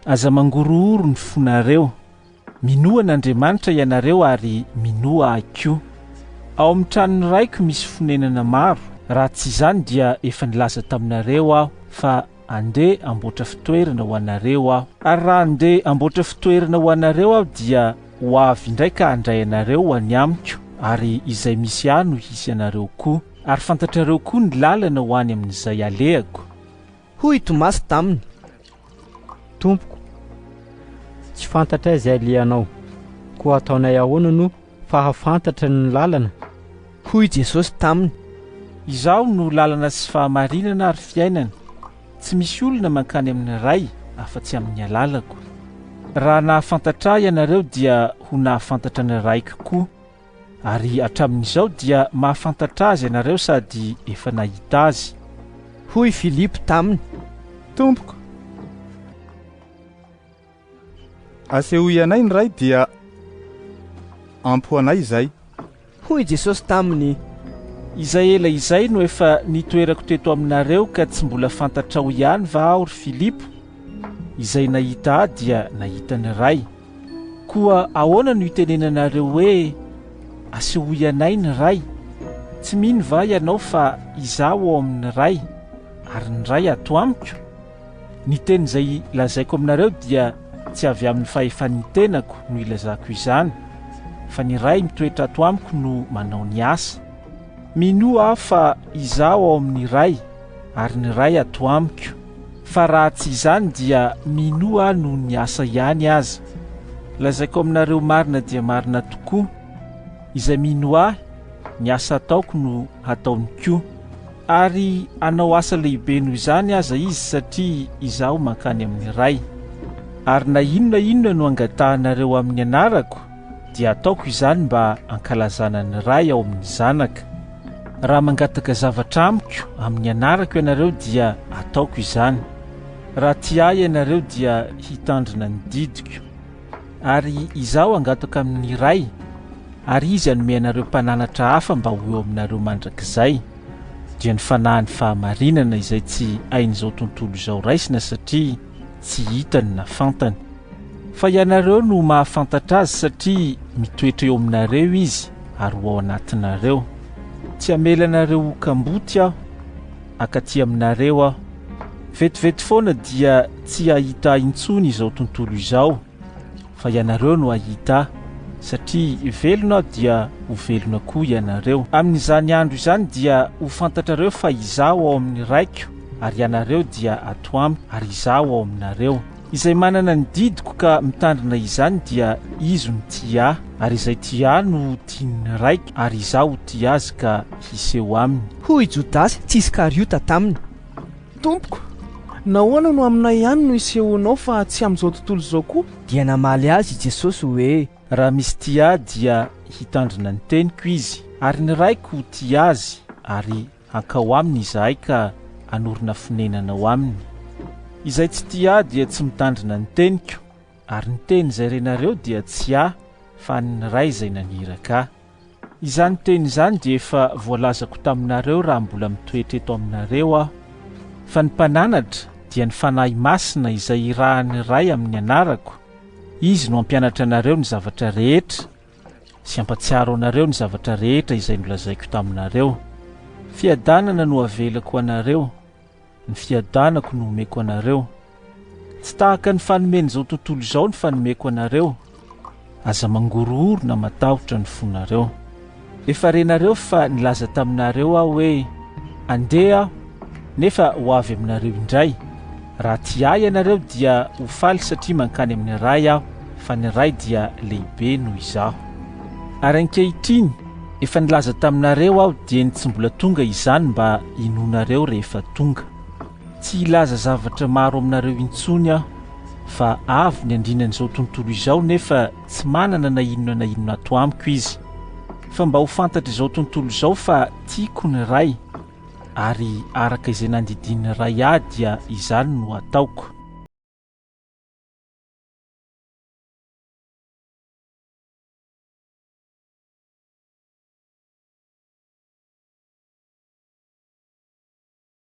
Aza mangorohoro ny fonareo. Minoa an'Andriamanitra ianareo ary minoa Ahy koa. Ao amin'ny tranon'ny Raiko misy fonenana maro, raha tsy izany dia efa nilaza taminareo Aho fa handeha hamboatra fitoerana ho anareo Aho. Ary raha handeha hamboatra fitoerana ho anareo Aho dia ho avy indray ka handray anareo ho any Amiko, ary izay misy Ahy no hisy anareo koa. Ary fantatrareo koa ny lalana ho any amin'izay alehako. Hoy i Tomasy taminy. Tompoko, tsy fantatray izay alehanao, koa ataonay ahoana no fahafantatra ny lalana? Hoy Jesosy taminy. Izaho no lalana sy fahamarinana ary fiainana, tsy misy olona mankany amin'ny Ray afa-tsy amin'ny alalako. Raha nahafantatra Ahy ianareo dia ho nahafantatra ny Raiko koa. Ary hatramin'izao dia mahafantatra azy ianareo sady efa nahita azy. Hoy Filipo taminy. Tompoko, asehoy anay ny Ray dia ampy ho anay izay. Hoy Jesosy taminy. Izay ela izay no efa nitoerako teto aminareo ka tsy mbola fantatrao ihany va aho, ry Filipo? Izay nahita ahy dia nahita ny Ray. Koa ahoana no itenenanareo hoe, Asehoy anay ny Ray? Tsy mino va ianao fa Izaho ao amin'ny Ray, ary ny Ray ato amiko? Ny teny izay lazaiko aminareo dia tsy avy amin'ny fahefan'ny tenako no ilazako izany, fa ny Ray mitoetra ato amiko no manao ny asa. Minoa aho fa Izaho ao amin'ny Ray, ary ny Ray ato amiko. Fa raha tsy izany dia minoa aho noho ny asa ihany aza. Lazaiko aminareo marina dia marina tokoa, izay mino ahy, ny asa ataoko no hataony koa. Ary hanao asa lehibe noho izany aza izy satria izaho mankany amin'ny Ray. Ary na inona inona no angatahanareo amin'ny anarako, dia hataoko izany mba hankalazana ny Ray ao amin'ny Zanaka. Raha mangataka zavatra amiko amin'ny anarako ianareo dia hataoko izany. Raha tia ahy ianareo dia hitandrina ny didiko. Ary izaho hangataka amin'ny Ray, ary Izy hanome anareo mpananatra hafa mba ho eo aminareo mandrakizay, dia ny Fanahin'ny fahamarinana izay tsy hain'izao tontolo izao raisina satria tsy hitany na fantany. Fa ianareo no mahafantatra azy satria mitoetra eo aminareo izy ary ho ao anatinareo. Tsy hamela anareo ho kamboty aho, hankaty aminareo aho. Vetivety foana dia tsy hahita ahy intsony izao tontolo izao, fa ianareo no hahita ahy, satria velona aho dia ho velona koa ianareo. Amin'izany andro izany dia ho fantatrareo fa izaho ao amin'ny Raiko ary ianareo dia ato amiko ary izaho ao aminareo. Izay manana ny didiko ka mitandrina izany dia izy no tia ahy, ary izay tia ahy no ho tian'ny Raiko, ary izaho ho tia azy ka hiseho aminy. Hoy Jodasy tsy Iskariota taminy. Tompoko, nahoana no aminay ihany no isehoanao fa tsy amin'izao tontolo izao koa? Dia namaly azy i Jesosy hoe. Raha misy tia ahy dia hitandrina ny teniko izy, ary ny Raiko ho tia azy, ary Hankao aminy izahay ka hanorina fonenana ao aminy. Izay tsy tia ahy dia tsy mitandrina ny teniko, ary ny teny izay renareo dia tsy ahy fa an'ny Ray izay naniraka ahy. Izany teny izany dia efa voalazako taminareo raha mbola mitoetra eto aminareo aho. Fa ny Mpananatra, dia ny Fanahy Masina izay irahan'ny Ray amin'ny anarako, Izy no hampianatra anareo ny zavatra rehetra, sy hampatsiaro anareo ny zavatra rehetra izay nolazaiko taminareo. Fiadanana no avelako ho anareo, ny fiadanako no omeko anareo. Tsy tahaka ny fanomen'izao tontolo izao ny fanomeko anareo. Aza mangorohoro na matahotra ny fonareo. Efa renareo fa nilaza taminareo aho hoe, Andeha aho, nefa ho avy aminareo indray. Raha tia ahy ianareo dia ho faly satria mankany amin'ny Ray aho, fa ny Ray dia lehibe noho izaho. Ary ankehitriny, efa nilaza taminareo aho dieny tsy mbola tonga izany mba hinoanareo rehefa tonga. Tsy hilaza zavatra maro aminareo intsony aho, fa avo ny andrinan'izao tontolo izao nefa tsy manana na inona na inona ato amiko izy. Fa mba ho fantatr'izao tontolo izao fa tiako ny Ray, ary araka izay nandidian'ny Ray ahy dia izany no ataoko.